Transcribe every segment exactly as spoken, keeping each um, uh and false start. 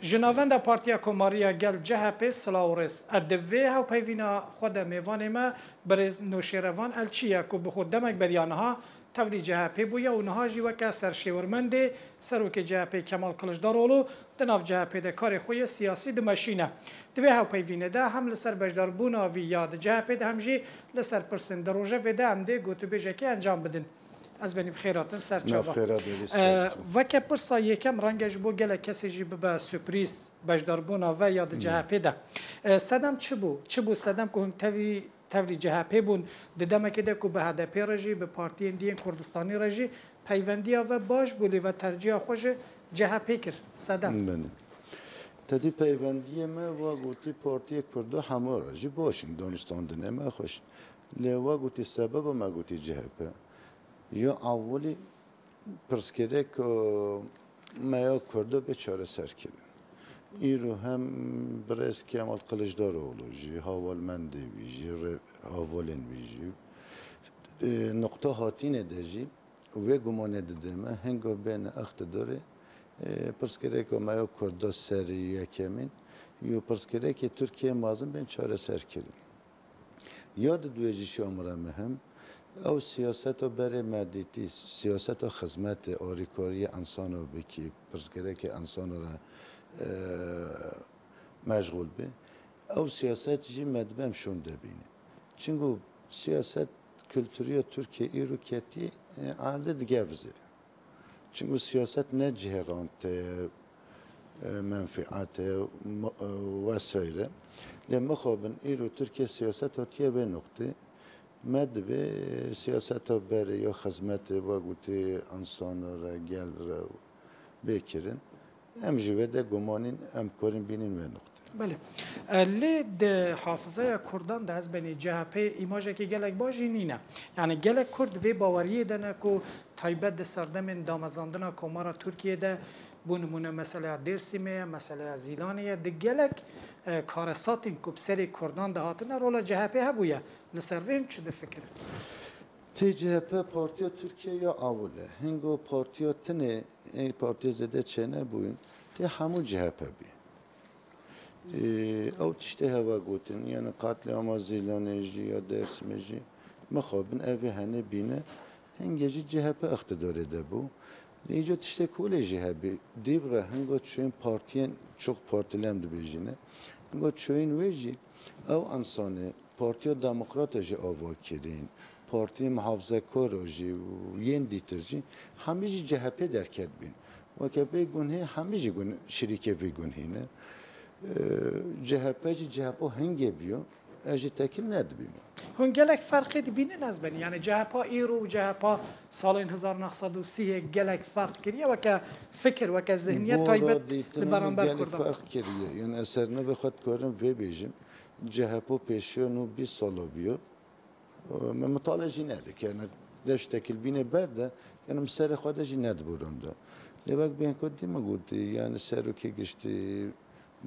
Ji navenda Partiya Komarî ya Gel, C H P, silav û rêz. Di vê hevpeyvîna xwe de mêvanê me birêz Nûşêrevan Elçî ye ku bi xwe demek beriya niha tevlî C H P bûye û niha jî weke serşêwirmendê Serokê C H P Kemal Kiliçdaroglu di nav C H P de karê xwe yê siyasî dimeşîne. Di vê hevpeyvînê de hem li ser beşdarbûna vî ya di C H P de hem jî li ser pirsên di rojevê de em dê gotûbêjekê encam bidin. Ez benî bi xêr hatin ser çava. Nav xêra derî Ee, spas dikim. Veke pirsa yekem renge ji bo gelek kesê jî bibe sürprîz beşdarbûna ve ya di Hmm. C H P de. Ee, sedem çi bû? Çi bû sedem ku hûn tevî, tevlî C H P bûn? Di demekê de ku bi H D P re jî, bi partiyên diyên Kurdistanî re jî peyvendiya ve baş bû, lê ve terciha xwe ji C H P kir. Sedem. Belê. Tedî peywendiyê me wa gotî partiyê Kurdo hemû re jî baş in, danûstandinê me xweş. Lê wa gotî sebeba me gotî C H P. Ya ewilî pirsgirêk, e, me ya Kurdo bê çareserkirin. Îro hem birêz Kemal Kiliçdaroglu jî, hevalmendê wî jî, rê-, hevalên wî jî, e, nuqta hatînê de jî wê gumanê dide me, hingo bêne îqtidarê, e, pirsgirêka me ya Kurdo serî yekemîn, yo pirsgirêkê Tirkiyê mezin bên çareserkirin. Ya di dibêjîşa min re muhim, ew siyaseta berê me dîtî, siyaseta xizmetê, alîkariyê insana bikî, pirsgirêkê insana re, e, meşxûl bî. Ew siyaset jî me dibe em şûnde bîne. Çimkû siyaset kulturiya Tirkiyê îro ketî, e, erdê digevizê. Çimkû siyaset ne cihê rantê, e, menfîatê, mo-, e, wesaîrê. Lê mixabin îro Tirkiye siyaset hatiye vê noqtê. Me divê siyaseta berê ya xizmetê, wek gotî, insana re, gel re bê kirin. Em jî wê de gumanîn, em karin bînin wê noqtê. Belê. E, lê di hafizeya Kurdan de ez benî C H P îmajekî gelek baş jî nîne. Yani gelek Kurd vê baweriyê de ne ku taybet di serdemên damezrandina Komara Tirkiyê de, bo nimûne meseleya Dêrsimê ye, meseleya Zîlanê ye, di gelek, e, karesatên ku bi serê Kurdan de hatine, rola C H P hebûye. Li ser vê hûn çi difikirin? Tê C H P partiya Tirkiye ya ewil e. Hingo partiya tinê, ê partiya zêde çênebûyîn, tê hemû C H P bî. Ê, ew tiştê heve gotin, yani katliama Zîlanê jî ya Dêrsimê jî, mixabin ev ê henê bîne, hingê jî C H P îqtidarê de bû. Lê îca tiştê holê jî hebî. Dîv re hingo çûyîn partiyên, çok partili em dibêjîne. Hingo çûyîn wê jî, ew insanê Partiya Demokrata jî ava kirîn, Partiya Muhafazekara jî û yên dîtir jî, hemî jî C H P derket bîn. Weke vê gunhê hemî jî gun-, şirîkê vê gunhê ne. Ee, C H P jî C H P hingê bîyo, ez jî tekil nedibînim. Hûn gelek ferqê dibînin ez benî? Yani C H P îro û C H P salên hezar neh sed û sî gelek ferq kiriye, weke fikir, weke zihniyet taybet li beramber Kurdan? Gelek ferq kiriye. Yani ez ser nivê xwe dikarim vê bêjim. C H P pêşiya nû bîst sala bûye. Me mitale jî nedike. Yani dev ji tekilbînê berde, yani min serê xwe de jî nedibûranda. Lê wek bên ku dî min gotî, yani serokê giştî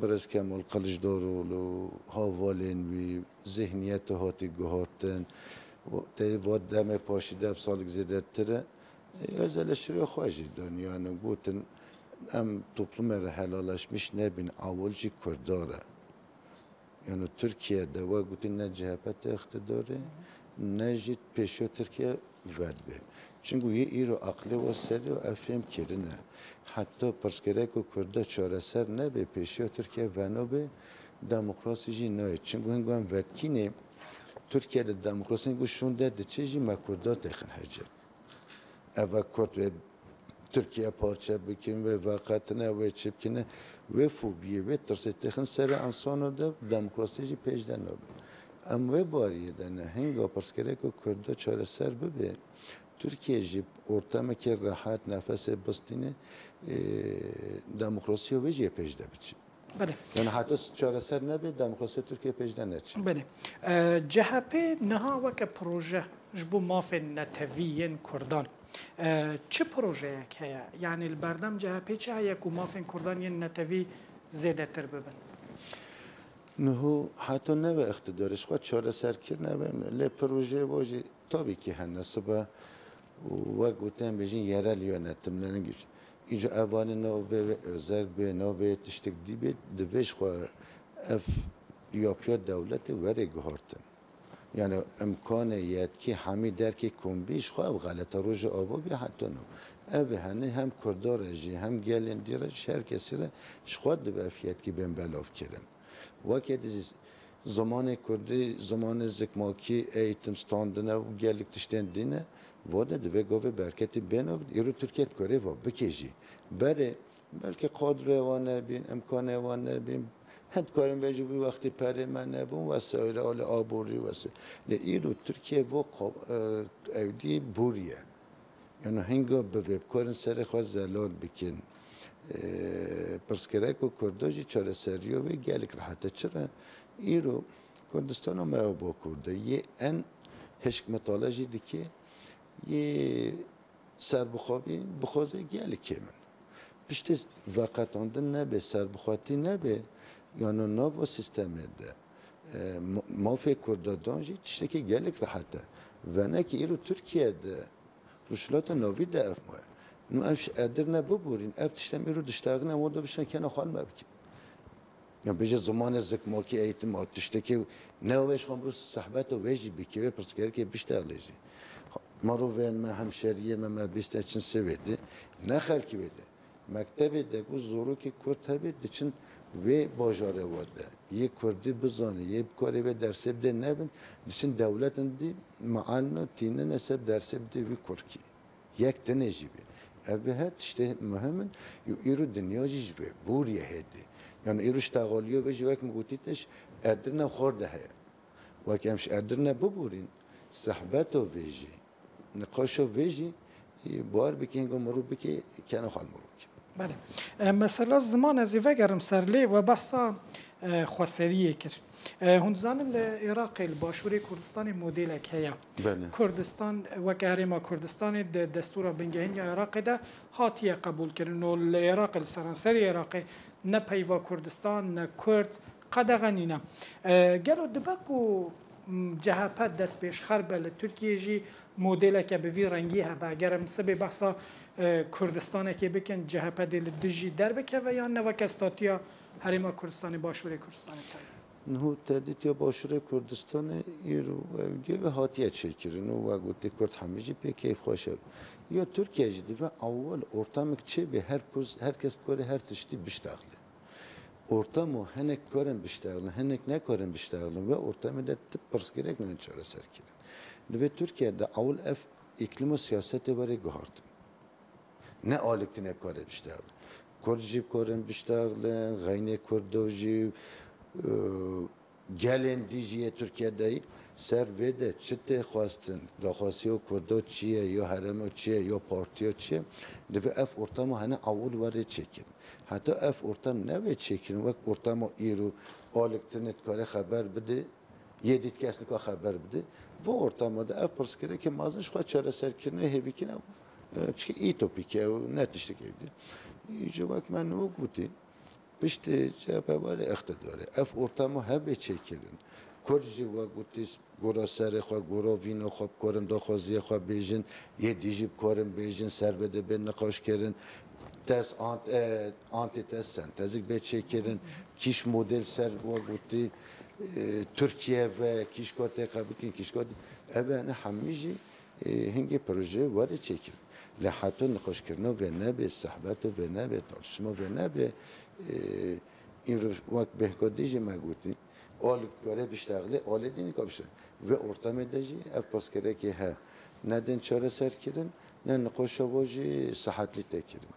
Birêz Kemal Kiliçdaroglu, havalên wî, zihniyetê hatî guhartin, û tê va demê paşî dev salek zêdetir e. Ez eleştiriya xwe jî dan, yani gotin, em toplumê re helalleşmiş nebîn, ewil jî Kurda re. Yani Tirkiye de wek gotî ne C H P tê îqtidarê, ne jî pêşiya Tirkiye vedibê. Çimkû yê îro aqlê we serî û ev fêm kirine. Heta pirsgirêka Kurda çareser nebe, pêşiya Tirkiye venabê, demokrasî jî nayê. Çimkû hingo em vetkînê Tirkiye de demokrasî hingo şûnde diçe jî me Kurda têxin hece. Ev e Kurd wê Tirkiye parçe bikin, wê veqetine, wê çi bikine, wê fobiyê, wê tirsê têxin serê insano de, demokrasî jî pêş de nabe. Em wê bariyê de ne, hinga pirsgirêka Kurda çareser bibe, Tirkiye jî ortemekê rehet, nefesê bistîne, ê, demokrasiya wê jî yê pêş de biçe. Belê. Yani heta çareser nebe, demokrasiya Tirkiye pêş de neçe. Belê. E, C H P niha weke proje ji bo mafên netewî yên Kurdan, e, çi projeyek heye? Yani li berdem C H P çi heye ku mafên Kurdan yên netewî zêdetir bibin? Niho heta nebe îqtidarê, ji xwe çareser kir nebe, lê projeyê bo jî tabii ki hene sibe û wek gotin bêjin yerel yönetimlerin güç. Îca ev anî navê wê, özerk bê, navê tiştek dî bê, divê ji xwe ev yapıya dewletê were guhartin. Yani imkanê, yetkî hemî derkê kombî ji xwe ev xelete Rojava bî heta no. Ev hene hem Kurda re jî, hem gelên dî re jî, her kesî re ji xwe dibe ev yetkî bên belav kirin. Weke dî zimanê kurdî, zimanê zikmakî, eğitim standine û gelek tiştên dî ne, vo de divê govê berketî bêne, îro Tirkiye dikorê va bikê jî. Berê belkî qadroyê wan nebîn, imkanê wan nebîn, hin dikarin vê jî wî wextî perê me nebûn, wesayîle alê aborî wese. Lê îro Tirkiye vo qa-, e, ewdî bûriye. Yani hinga bivê bikarin serê xwe zelal bikin. E, pirsgirêko Kurdo jî çareseriya wê gelek rehet e. Çira? Îro Kurdistana me ya Bakur de yê en hişk mitale jî dike, yê serbixwebî bixwaze gelek kêm in. Piştî veqetandin nebe, serbixwetî nebe, yani nava sîstemê de, e, ma-, mafê Kurda dan jî tiştekî gelek rehet e. Venekî îro Tirkiye de, Rojhilata Navîn de ev maye. Nû ev ji Edirne biborîn, ev tişt em îro diştexin, em wada bişin kena xwe me bikin. Ya bêje zimanê zikmakî, eğitim a tiştekê ne wê ji xwe mirov sehbeta wê jî bike, wê pirsgirêkê biştexile jî. Mirovên me, hemşeriyê me, me bîste çin sê wê de, ne xelkî wê de. Mektebê de ku zorokê kurd hebe, diçin wê bajarê wa de. Yê kurdî bizane, yê bikarê wê dersê bide nebin, diçin dewletin dî mealina tînine ser dersê bide wî kurdkî. Yek tenê jî bê. Ev bi her tiştê muhim in, û îro dinya jî ji vê bûriye hêdî. Yani îro ji texaliya vê jî wek min gotî te ji Edirne xor de heye. Wek em ji Edirne bibûrîn, sehbeto vê jî, niqaşo vê jî, e, bawer bike, hingo mirov bike, kena xwe li mirov bike. Belê. E, mesela ziman ez ê vegerim ser lê we behsa, e, xweseriyê kir. E, hûn dizanin li Iraqê, li başûrê Kurdistanê modelek heye. Belê. Kurdistan, weke Herêma Kurdistanê di destûra bingehîn ya Iraqê de hatiye qebûlkirin û li Iraqê, li seranserê Iraqê ne peyva Kurdistan, ne Kurd qedexe nîne. E, gelo dibe ku, m, C H P destpêşxer be li Tirkiyê jî modeleke bi vî rengî hebe? Eger em sibê behsa, e, Kurdistanekê bikin, C H P dê li dijî derbikeve yan ne weke statiya Herêma Kurdistanê, başûrê Kurdistanê tê? Niho tehdît ya başûrê Kurdistanê îro ew diye ve hatiye çêkirin û we gotê Kurd hemî jî pê keyfxweş e. Ya Tirkiye jî dibe ewil ortamek çêbe, her kus-, her kes bikare her tiştî biştexile. Ortamo hinek karin biştexilin, hinek nekarin biştexilin. Ve ortamê de ti pirsgirêk nayên çareser kirin. Divê Tirkiye de ewil ev îklîma siyasetê were guhartin. Ne alîktinê bikare biştexilin. Kurd jî bikarin biştexilin, xeynê Kurdo jî, e, gelên dî jî yê Tirkiye de yî. Ser vê de çi tê xwestin, daxwaziya Kurdo çi ye, ya herêmo çi ye, ya partiya çi ye, divê ev ortama hene ewil were çêkirin. Heta ev ortam nebe çêkirin, wek ortama îro alîktinê dikare xeber bide, yê dî kes nika xeber bide. Vo ortama de ev pirsgirêkê mezin ji xwe çareserkirinê hêvîkine, e, çike îtopîk e û ne tiştek êdî. Îca wek me niho gotî, piştê C H P were îqtidarê, ev ortama hebe çêkirin. Kurd jî wek gotî, gora serê xwe, gora vîna xwe bikarin daxwaziya xwe bêjin, yê dî jî bikarin bêjin, ser vê de bê niqaş kirin. Test, ant-, e, antîtest, sentezîk bê çêkirin, kîş model ser wê gotî, e, Tirkiye ve kîşka tê qebûl kirin, kîşka dî. Ev hene hemî jî, e, hingê proje were çêkirin. Lê heta niqaşkirina vê nebe, sehbeta vê nebe, tartişma vê nebe, e, îro wek Behgodî jî me gotî, Alî dikare biştexile, alî dî nika biştexile. Vê ortamê de jî ev pirsgirêkê he. Ne tên çareserkirin, ne niqaşa wan jî sihetlî tê kirin.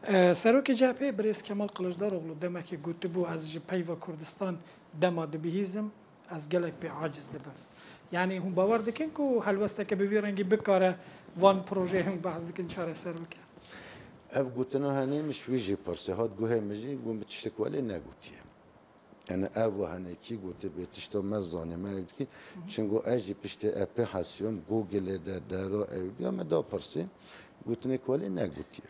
E, Serokê C H P'ê birêz Kemal Kılıçdaroğlu demekê gotibû, ez ji peyva Kurdistan dema dibihîzim, ez gelek pê aciz dibim. Yanî hûn bawer dikin ku helwesteke bi vî rengî bikare van projeyên hûn behs dikin çareser bike? Ev gotina henê min ji wî jî pirsî, hat guhê min jî, got min tiştek welê negotiye. Yani ev wa hene kî gotibê, tişta me zanî, me ev dikî. Hı hı. Çingo ez jî piştê epê hesiyom, Google'ê de dera ew diya me da pirsî, gotinê ku welê negotiye.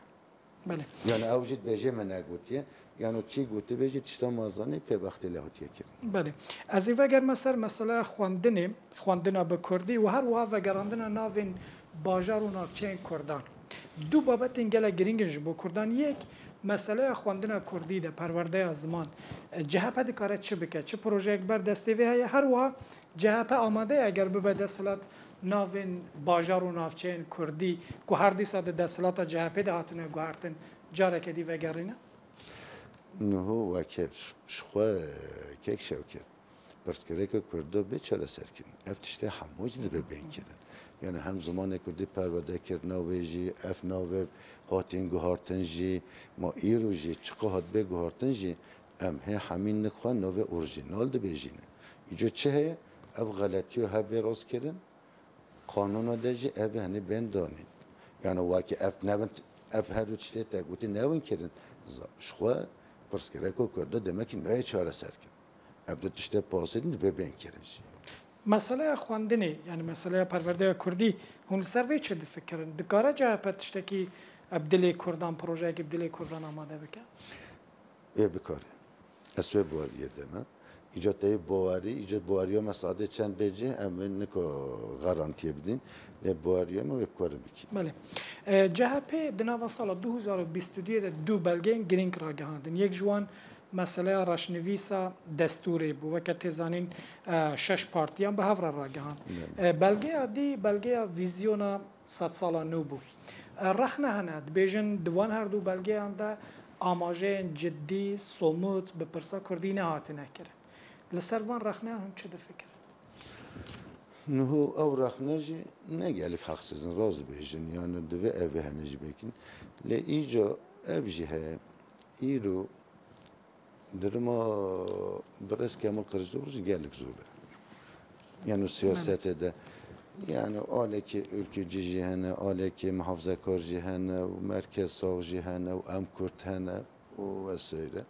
Belê. Yani ew jî dibêje me negotiye. Yani kî gotibê jî tişta me zanî pê wextê lê hatiye kirin. Belê. Ez ê vegerme ser mesela xwendinê, xwendina bi kurdî û her wiha vegerandina navên bajar û navçeyên kurdan. Du babetên gelek girîng in ji bo Kurdan. Yek, meseleya xwendina Kurdî de, perwerdeya ziman. E, C H P dikare çi bike? Çi projeyek ber destê vê heye? Her wiha C H P amade ye eger bibe desthilat navên bajar û navçeyên Kurdî ku her dîsa di desthilata C H P de hatine guhertin, careke dî vegerîne? Niho weke ji xwe kek Şewket. Pirsgirêka Kurdo bê çareserkirin. Ev tiştê hemû jî dibe bên kirin. Yani hem zimanê Kurdî perwerde kirina wê jî, ev navê hatin guhartin jî, ma îro jî çiqo hat bê guhartin jî, em hê hemî nixwe navê orîjînal dibêjîne. Îco çi heye? Ev xeletiyo hebe rastkirin, qanûna de jî ev hene bên danîn. Yani wekî ev nebin, ev her du tiştê te gotî nebin kirin. Za-, ji xwe pirsgirêka Kurdo demek ki nayê çareser kirin. Ev du tiştê pasê din dibe bên kirin jî. Meseleya xwendinê, yani meseleya perwerdeya Kurdî, hûn li ser vê çi difikirin? Dikare C H P tiştekî bi dilê Kurdan, projeyekî bi dilê Kurdan amade bike? Ê bikare. Ez wê baweriyê de me. Îca te yê bawerî, îca baweriya me sade çend bê cih, em wê nika garantiyê bidin. Lê baweriya me wê bikarin bikî. Belê. E, C H P di nava sala du hezar û bîst û duyê de du belgeyên girîng ragihandin. Yek ji wan meseleya reşnivîsa destûrê bû. Weke tê zanîn, e, şeş partiyan bi hev re ragihand. Belê. E, belgeya dî, belgeya vîzyona sedsala nû bû. E, rexne hene, dibêjin di wan her du belgeyan de amajeyên cidî, somut, bi pirsa Kurdî nehatine kirin. Li ser van rexneyan hûn çi difikirin? Niho ew rexne jî ne gelek heqsiz in, rast dibêjin, yani divê ev hene jî bikin. Lê îca ev jî heye. Îro dirima birêz Kemal Kiliçdaroglu jî gelek zor e. Yani siyasetê de, yani alekê ülkücü jî hene, alekê muhafazakar jî hene, û merkez sağ jî hene, û em Kurd hene, û vesaire.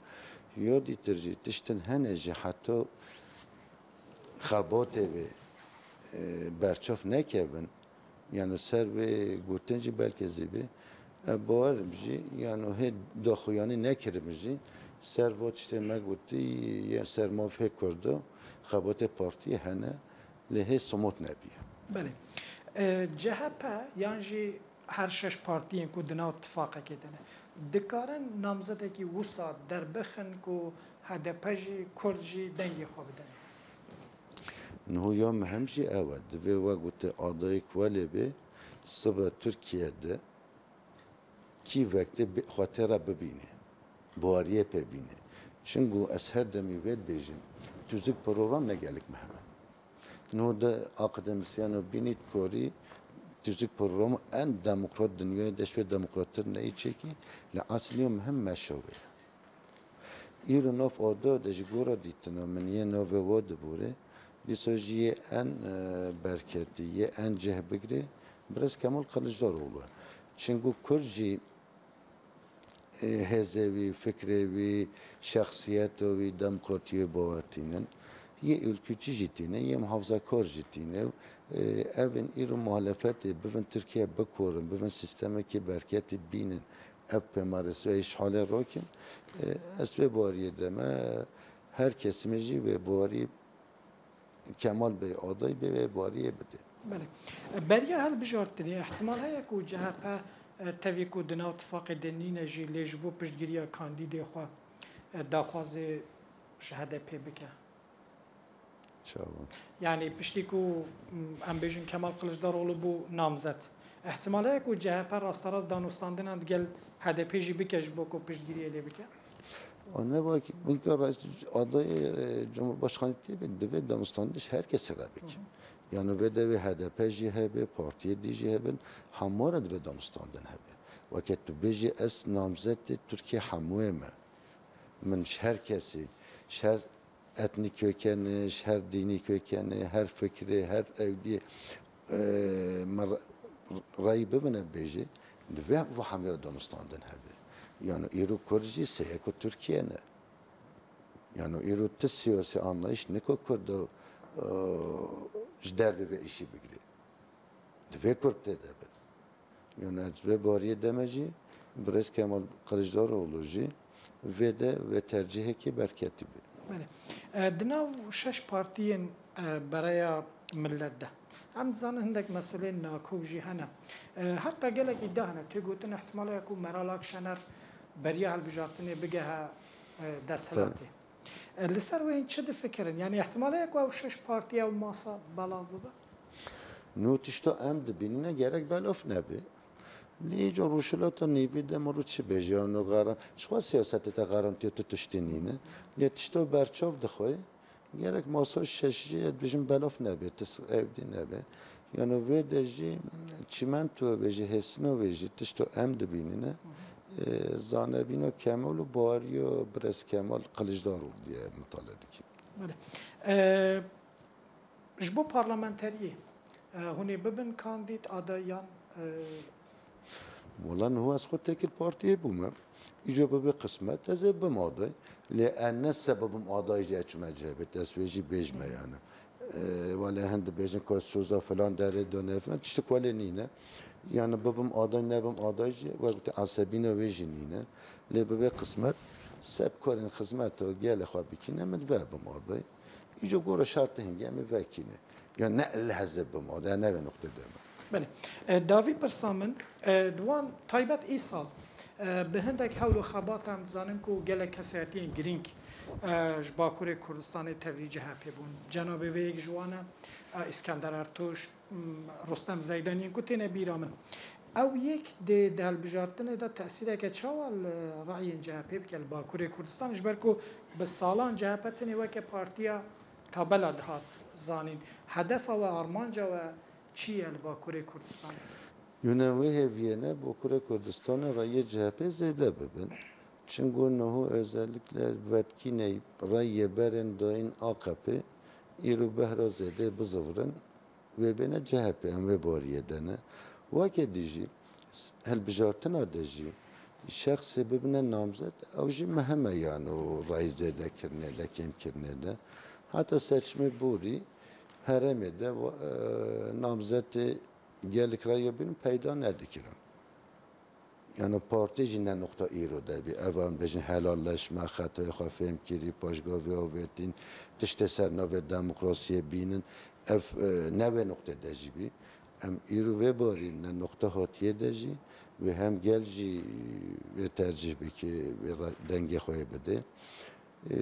Ya dîtir jî tiştin hene jî heta xebatê wê, e, berçav nekevin, yani ser vê gotin jî belkî zî bê, e, bawerim jî, yani hê daxuyanî nekirim jî, ser va tiştê me gotî, yê ser mafê Kurdo, xebatê partiyê hene, lê hê somut nebiye. Belê. E, C H P yan jî her şeş partiyên ku di nav tifaqekê de ne, dikarin namzedekî wisa derbixin ku H D P jî, Kurd jî dengê xwe bidin? Niho ya muhim jî ew e. Divê we gote adayek welê bê, sibe Tirkiye de kî vektê bi-, xwe tê re bibîne, baweriyê pê bîne. Çinku ez her demî vê dibêjim, tûzik program ne gelek muhim e. Niho de akademîsyeno bînî dikorî tûzik programu en demokrat dinyayê de ji wê demokrattir neyê çêkî, lê eslî yo muhim meşa wê ye. Îro nav ada de ji gora dîtina min yê navê wa dibore, dîsa jî yê en, e, berketî, yê en cih bigre, birêz Kemal Kiliçdaroglu ye. Çinku Kurd jî, e, hêzê wî, fikrê wî, şexsiyeta wî, demokratiyê bawer tînin. Yê ülkücü jî tîne, yê muhafazakar jî tîne. E, evin îro muhalefetê bivin Tirkiye bikorin, bivin sîstemekî berketî bînin, ev pêmarêsiya îşxalê rokin. E, ez wê baweriyê de me, her kesî me jî wê bawerî Kemal Bey aday bê wê baweriyê bidê. Belê. Beriya hilbijartinê, ihtimal heye ku C H P, e, tevî ku di nav tifaqê de nîne jî, lê ji bo piştgiriya kandîdê xwe, e, daxwazê ji H D P bike? Çawa? Yani piştî ku, m, em bêjin Kemal Kiliçdaroglu bû namzet, ihtimal heye ku C H P rasterast danûstandinan digel H D P jî bike ji bo ku piştgiriyê lê bike? A ne vakî, binka rast adayê, e, Cumhurbaşkanı tê be, divê danûstandiş her kesî re bike. Hı hı. Yani vê de wê H D P jî hebe, partiyê dî jî hebin, hemû re divê danûstandin hebe. Weke tu bêjî ez namzetê Tirkiye hemûyê me. Min ji her kesî, ji her etnîk kökenê, ji her dînî kökenê, her fikrê, her ewdî, e, me re-, reyî bibine bêjî, divê va hemî re danûstandin hebe. Yani îro Kurd jî seyeko Tirkiye ne. Yani îro ti siyasî anlayış niko Kurdo, e, ji dervê vê îşî bigirê. Divê Kurd tê de be. Yani ez vê bariyê de me jî, birêz Kemal Kiliçdaroglu jî vê de wê tercihekî berketî be. Belê. E, di nav şeş partiyên, e, Bereya Millet de, Em dizanin hindek meseleyên nakok jî hene. E, heta gelek îdia hene. Tê gotin, ihtimala ye ku Meral Akşener beriya hilbijartinê bigehe, e, desthilatê. E, li ser wê hûn çi difikirin? Yanî ihtimala ye ku ew şeş partî, ew masa belav bibe? Nû tişta em dibînine gerek belav nebe. Lê îca Rojhilata Nêvî dema rû çi bêje, yan garan-, ji xwe siyasetê te garantiya tu tiştê nîne. Lê tişta berçav dixwe, gerek masa şeş jî ez dibêjim belav nebe, tis ew dî nebe. Yanî vê de jî çîmento bêje, hêsino bêje, tişta em dibînine. E, zanebîna Kemal û baweriya birêz Kemal Kiliçdaroglu diye mitale dikî. Belê. E, Ji bo parlamenteriyê, e, hûn ê bibin kandîd, aday yan, e, Wala niha ez xwe tekil partiyê bûme. Îco bibe qismet, ez ê bim aday. Lê ez ne sebebim aday jî ez çûme C H P, ez wê jî bêjme yani. E, wele hin dibêjin ku ez soza filan derê de ne filan, tiştik wele nîne. Yani bibim aday, nebim aday jî, wek gotî, esebîna wê jî nîne. Lê bibe qismet, seb karên xizmeta gelê xwe bikîne, min dibe bim aday. Îco gora şertê hingê em ê vekîne. Ya ne li hezê bim, o da ne ve noqtê de me. Belê. E, davî pirsa min, e, di wan taybet îsal, e, bi hindek hewl û xebat em dizanin ku gelek kesayetiyên girîng, e, ji Bakurê Kurdistanê tevlî C H P bûn. Cenabê vê yek ji wan e, e, Îskender Ertoş, m, Rostem Zeydan yên ku têne bîra min. Ew yek dê di hilbijartinê de tesîreke çawa li rayên C H P bike li Bakurê Kurdistanê, ji ber ku bi salan C H P tenê weke partiya tabela dihat zanîn. Hedefa we, armanca we çi ye li Bakurê Kurdistanê? Yûne wê hêviyê ne Bakurê Kurdistanê rayê C H P zêde bibin. Çingo niho özellikle vetkîney rayê berên dayîn A K P îro behra zêde bizivirin. Wê bêne C H P em wê bariyê de ne. Weke dî jî s-, hilbijartina de jî şexsê bibine namzet, ew jî mihim e, yan û rayî zêde kirinê de, kêm kirinê de. Heta seçimê borî herêmê de wa-, e, namzetê gelek rayê bînin peyda nedikirin. Yani partî jî ne noqta îro de bî. Ev em bêjin helalleşme, xetayê xwe fêm kirî, paşgavê avêtîn, tiştê ser navê demokrasiyê bînin. Ev, e, ne wê noqtê de jî bî. Em îro vê barî ne noqta hatiyê de jî, wê hem gel jî wê tercîh bike, wê re-, dengê xwe yê bide. E,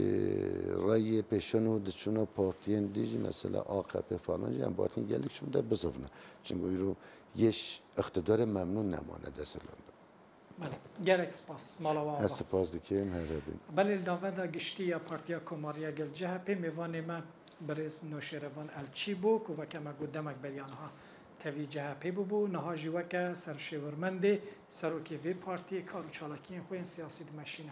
rayê pêşan û diçûna partiyên dî jî, mesela A K P falan jî, em batin gelek çûn de bizivne. Çimkî îro yê ş-, îqtidarê memnûn nemane desthilatê. Belê. Gelek spas. Mala we ava. Ez spas dikim, her hebin. Belê, li navenda giştî ya Partiya Komariya Gel C H P mêvanê me birêz Nûşêrevan Elçî bû, ku weke me got demek beriya niha tevî C H P bûbû, niha jî weke serşêwirmendê serokê vê partiyê kar û çalakiyên xwe yên siyasî dimeşîne.